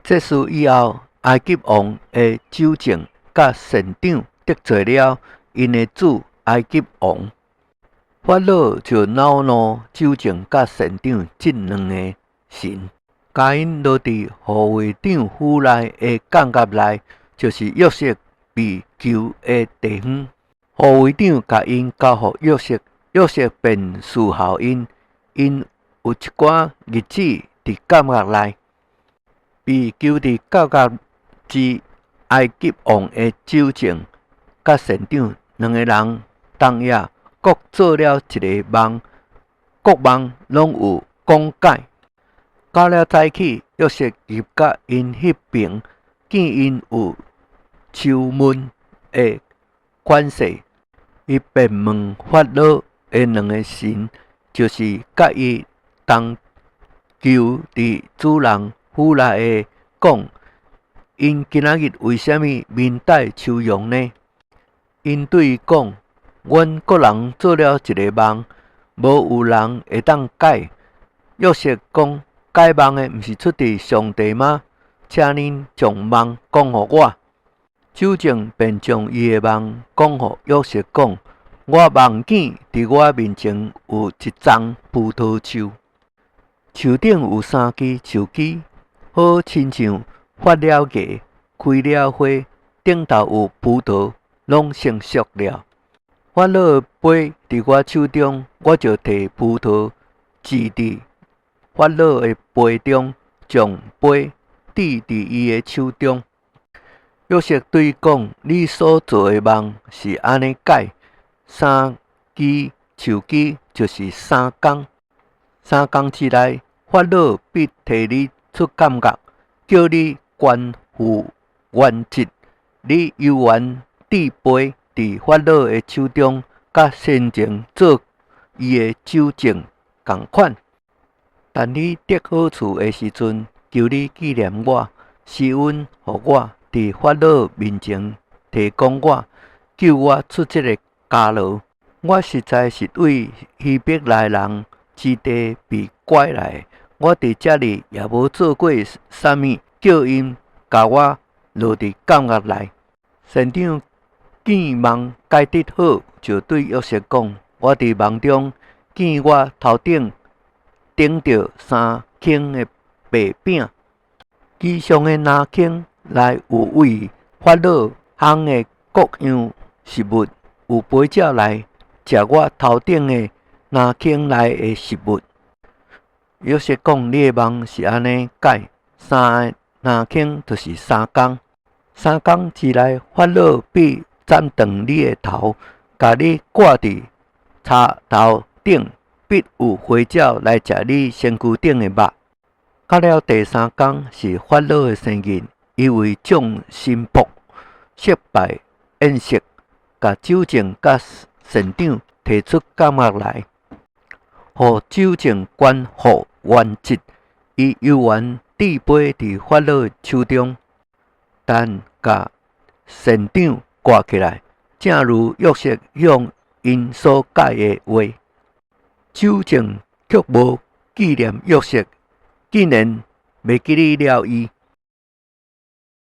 這事以後，埃及王的酒政佮膳長得罪了𪜶的主埃及王。法老就惱怒酒政佮膳長這兩个臣，共𪜶落佇護衛長府內的監獄內，就是約瑟被囚的地方。護衛長共𪜶交予約瑟，約瑟便侍候𪜶，𪜶有一寡日子佇監獄內。被囚佇監獄之埃及王的酒政佮膳長兩个人，當夜各做了一個夢，各夢攏有講解。到了早起，約瑟入佮𪜶彼爿，見𪜶有愁悶的款勢，伊便問法老的兩个臣，就是佮伊同囚佇主人府內的，講：𪜶今仔日為啥物面帶愁容呢？𪜶對伊講：阮各人做了一個夢，無有人會當解。約瑟講：解夢的毋是出佇上帝嗎？請恁將夢講予我。酒政便將伊的夢講予約瑟講：我夢見佇我面前有一叢葡萄樹，樹頂有三支樹枝，好親像發了芽、開了花，頂頭有葡萄，攏成熟了。法老的杯佇我手中，我就提葡萄汁佇法老的杯中，將杯擲佇伊的手中。約瑟對伊講：你所做的夢是按呢解：三支樹枝就是三工，三工之內，法老必提你出監獄，叫你官復原職。你猶原擲杯佇法老的手中，佮先前做伊的酒政仝款。但你得好處的時陣，求你紀念我，施恩予我，佇法老面前提供我，救我出這个監牢。我實在是對希伯來人之地被拐來的，我佇遮裡也無做過啥物，叫𪜶共我落佇監獄內。膳長見夢解得好，就對約瑟講：我佇夢中見我頭頂頂著三坑的白餅，其上的籃坑內有為法老烘的各樣食物，有飛鳥來食我頭頂的籃坑內的食物。約瑟講：你的夢是按呢解，三个籃坑就是三工，三工之內，法老必斬斷你的頭，共你掛佇柴頭頂，必有飛鳥來食你身軀頂的肉。到了第三工是法老的生日，伊為眾臣僕設擺宴席，共酒政佮膳長提出監獄來，予酒政官復原職，伊猶原擲杯佇法老的手中，但共膳長掛起來，正如約瑟向𪜶所解的話。酒政卻無紀念約瑟，竟然袂記得了伊。